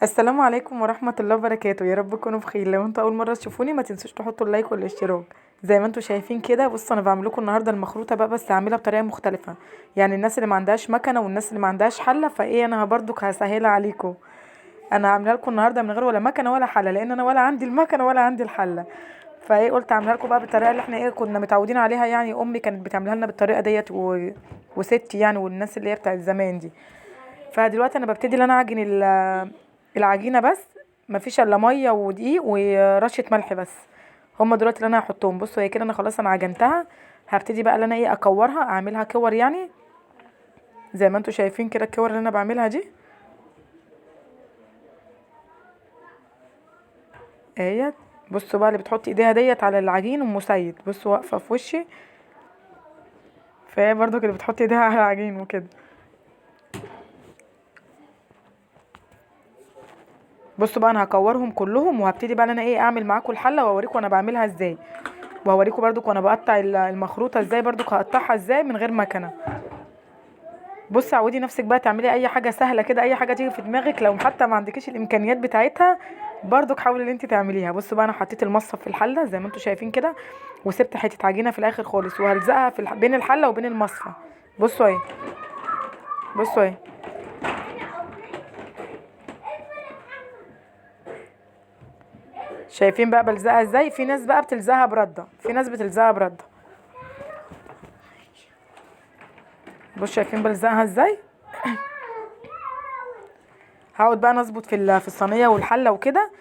السلام عليكم ورحمة الله وبركاته. يا رب تكونوا بخير. لو انتوا اول مرة تشوفوني ما تنسوش تحطوا ال like والاشتراك. زي ما انتوا شايفين كده، بصوا انا بعمل لكم النهارده المخروطه بقى، بس هعملها بطريقة مختلفة. يعني الناس اللي ما عندهاش مكنه والناس اللي ما عندهاش حله، فايه انا برضو هسهلها عليكم. انا هعملها لكم النهارده من غير ولا مكنه ولا حله، لان انا ولا عندي المكنه ولا عندي الحلة. فايه قلت اعملها لكم بقى بالطريقة اللي احنا ايه كنا متعودين عليها، يعني امي كانت بتعملها لنا بالطريقة ديت وستي يعني، والناس اللي هي بتاعت زمان دي. فدلوقتي انا ببتدي ان انا اعجن العجينة، بس مفيش الا مية ودقيق ورشه ملح بس، هما دلوقتي اللي انا هحطهم. بصوا هي كده انا خلاص انا عجنتها. هبتدي بقى ان انا ايه اكورها، اعملها كور يعني زي ما انتوا شايفين كده الكور اللي انا بعملها دي اهيت. بصوا بقى اللي بتحط ايديها ديت على العجين ام سيد، بصوا واقفة في وشي، فهي برضو كده بتحط ايديها على العجين وكده. بصوا بقى انا هكورهم كلهم، وهبتدي بقى ان انا ايه اعمل معاكم الحلة واوريكم انا بعملها ازاي، وهوريكم برضو وانا بقطع المخروطه ازاي، برضو هقطعها ازاي من غير مكنه. بصي عودي نفسك بقى تعملي اي حاجة سهلة كده، اي حاجة تيجي في دماغك لو حتى ما عندكيش الامكانيات بتاعتها برضو حاولي ان انت تعمليها. بصوا بقى انا حطيت المصفى في الحلة زي ما انتم شايفين كده، وسبت حتة عجينه في الاخر خالص، وهلزقها في بين الحلة وبين المصفى. بصوا اهي، بصوا اهي، شايفين بقى بلزقها ازاي؟ في ناس بقى بتلزقها برده، في ناس بتلزقها برده. بصوا شايفين بلزقها ازاي؟ هقعد بقى نظبط في الصينية والحله وكده،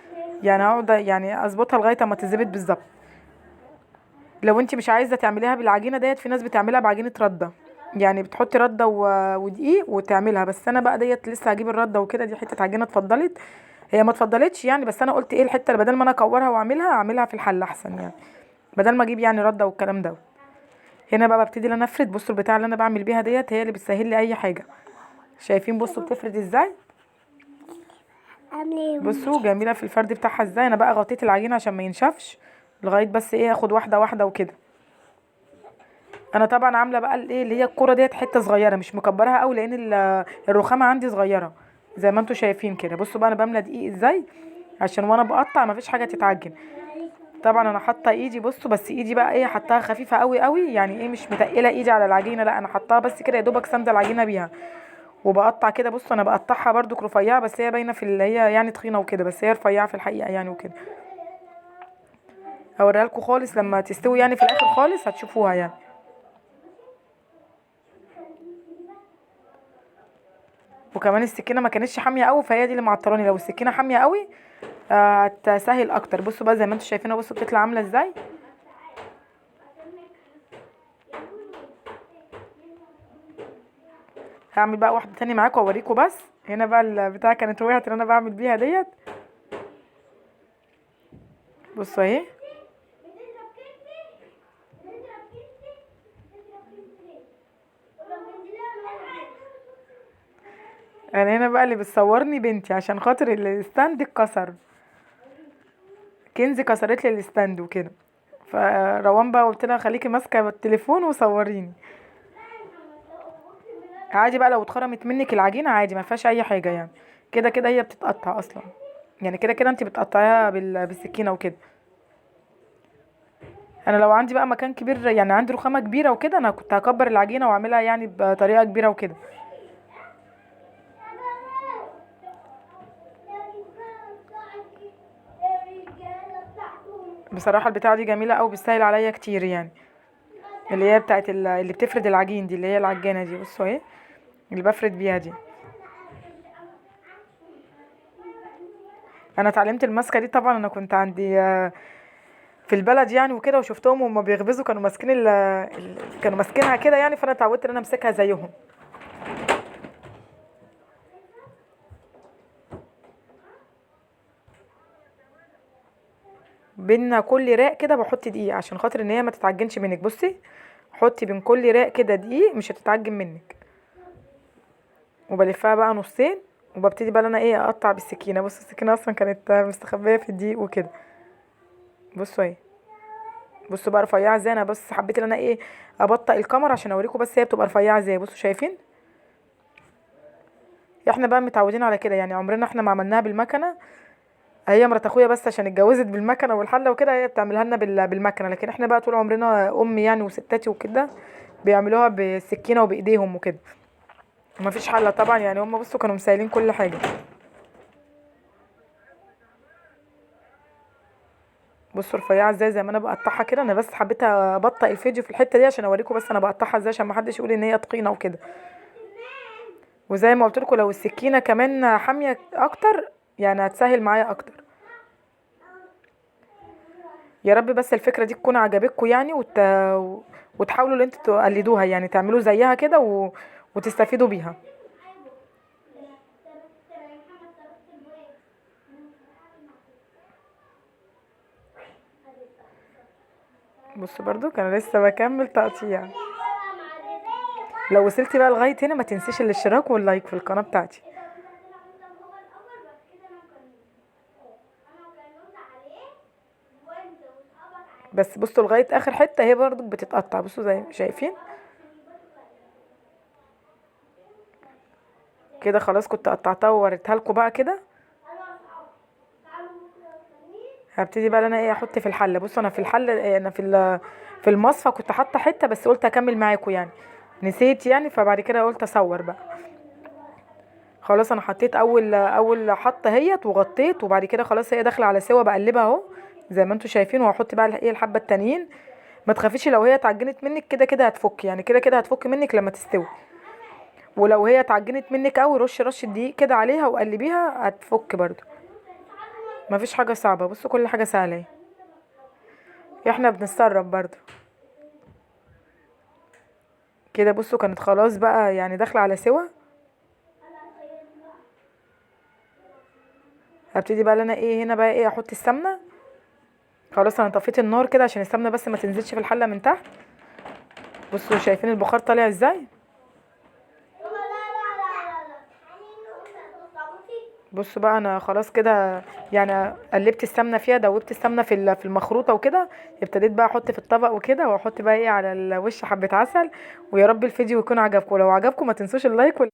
يعني هقعد يعني اظبطها لغاية اما تتظبط بالظبط. لو انت مش عايزه تعمليها بالعجينه ديت، في ناس بتعملها بعجينه رده، يعني بتحطي رده ودقيق وتعملها، بس انا بقى ديت لسه هجيب الردة وكده. دي حتة عجينه اتفضلت، هي ما اتفضلتش يعني، بس انا قلت ايه الحتة اللي بدل ما انا اكورها واعملها اعملها في الحلة احسن، يعني بدل ما اجيب يعني رده والكلام ده. هنا بقى ببتدي ان انا افرد. بصوا البتاع اللي انا بعمل بيها ديت هي اللي بتسهل لي اي حاجة. شايفين بصوا بتفرد ازاي؟ بصوا جميلة في الفرد بتاعها ازاي. انا بقى غطيت العجينة عشان ما ينشفش لغاية بس ايه اخد واحدة واحدة وكده. انا طبعا عامله بقى الايه اللي هي الكورة ديت حتة صغيرة، مش مكبرها قوي لان الرخامه عندي صغيرة زي ما انتم شايفين كده. بصوا بقى انا بملى دقيق ازاي عشان وانا بقطع مفيش حاجة تتعجن. طبعا انا حاطه ايدي، بصوا بس ايدي بقى ايه حطاها خفيفة قوي قوي، يعني ايه مش متقله ايدي على العجينة، لا انا حطاها بس كده يا دوبك سانده العجينة بيها، وبقطع كده. بصوا انا بقطعها برده رفيعة، بس هي باينة في اللي هي يعني تخينة وكده، بس هي رفيعة في الحقيقة يعني وكده. هوريها لكم خالص لما تستوي يعني في الاخر خالص هتشوفوها يعني. وكمان السكينة ما كانتش حامية قوي، فهي دي اللي معطراني. لو السكينة حامية قوي هتسهل اكتر. بصوا بقى زي ما انتم شايفينها، بصوا بتطلع عامله ازاي. هعمل بقى واحدة تاني معاكم واوريكم. بس هنا بقى البتاعه كانت وقعت اللي انا بعمل بيها ديت. بصوا اهي، انا هنا بقى اللي بتصورني بنتي عشان خاطر ال stand اتكسر، كنزي كسرت لي ال stand وكده. فروان بقى قلت لها خليكي ماسكه التليفون وصوريني. عادي بقى لو اتخرمت منك العجينة عادي، ما فيهاش اي حاجة يعني، كده كده هي بتتقطع اصلا، يعني كده كده انت بتقطعيها بالسكينة وكده. انا لو عندي بقى مكان كبير يعني عندي رخامه كبيرة وكده، انا كنت هكبر العجينة واعملها يعني بطريقة كبيرة وكده. بصراحة البتاعه دي جميلة قوي، بتسهل عليا كتير يعني، اللي هي بتاعت اللي بتفرد العجين دي، اللي هي العجانه دي. بصوا اهي اللي بفرد بيها دي. انا اتعلمت الماسكه دي طبعا، انا كنت عندي في البلد يعني وكده، وشفتهم وهم بيخبزوا كانوا ماسكين كانوا ماسكينها كده يعني، فانا اتعودت ان انا امسكها زيهم. بين كل راق كده بحط دقيق عشان خاطر ان هي ما تتعجنش منك. بصي حطي بين كل راق كده دقيق مش هتتعجن منك. وبلفها بقى نصين، وببتدي بقى انا ايه اقطع بالسكينة. بصوا السكينة اصلا كانت مستخبيه في الدقيق وكده. بصوا اهي، بصوا بقى رفيعة ازاي. انا بس حبيت ان انا ايه ابطئ الكاميرا عشان اوريكم بس هي بتبقى رفيعة ازاي. بصوا شايفين احنا بقى متعودين على كده، يعني عمرنا احنا ما عملناها بالمكنه. هي مرات اخويا بس عشان اتجوزت بالمكنه والحله وكده هي بتعملها لنا بالمكنه، لكن احنا بقى طول عمرنا امي يعني وستاتي وكده بيعملوها بالسكينة وبايديهم وكده. ما فيش حله طبعا، يعني هم بصوا كانوا مسايلين كل حاجة. بصوا رفيعة ازاي زي ما انا بقطعها كده. انا بس حبيت ابطئ الفيديو في الحتة دي عشان اوريكم بس انا بقطعها ازاي، عشان ما حدش يقول ان هي تخينة وكده. وزي ما قلت لكم لو السكينة كمان حامية اكتر يعني هتسهل معايا اكتر. يا رب بس الفكرة دي تكون عجبتكم يعني، وتحاولوا ان انتوا تقلدوها، يعني تعملوا زيها كده وتستفيدوا بيها. بصوا برضو كان لسه بكمل تقطيع. لو وصلتي بقى لغاية هنا ما تنسيش الاشتراك واللايك في القناة بتاعتي. بس بصوا لغاية اخر حتة هي برضو بتتقطع، بصوا زي ما شايفين كده. خلاص كنت قطعتها ووريتها لكم بقى كده. هبتدي بقى انا ايه احط في الحلة. بصوا انا في الحلة، انا في المصفى كنت حاطه حتة، بس قلت اكمل معاكم يعني، نسيت يعني، فبعد كده قلت اصور بقى. خلاص انا حطيت اول حطه اهيت وغطيت، وبعد كده خلاص هي داخله على سوا، بقلبها اهو زي ما انتم شايفين. وهحط بقى ايه الحبة التانيين. ما تخافيش لو هي اتعجنت منك، كده كده هتفك، يعني كده كده هتفك منك لما تستوي. ولو هي اتعجنت منك قوي رش رشه دقيق كده عليها وقلبيها هتفك برضو، مفيش حاجة صعبة. بصوا كل حاجة سهلة اهي، احنا بنتصرف برضو كده. بصوا كانت خلاص بقى يعني داخله على سوا. هبتدي بقى انا ايه هنا بقى ايه احط السمنة. خلاص انا طفيت النار كده عشان السمنة بس ما تنزلش في الحلة من تحت. بصوا شايفين البخار طالع ازاي. بصوا بقى انا خلاص كده يعني قلبت السمنة فيها، دوبت السمنة في المخروطه وكده. ابتديت بقى احط في الطبق وكده، واحط بقى ايه على الوش حبه عسل. ويا رب الفيديو يكون عجبكم، لو عجبكم ما تنسوش اللايك.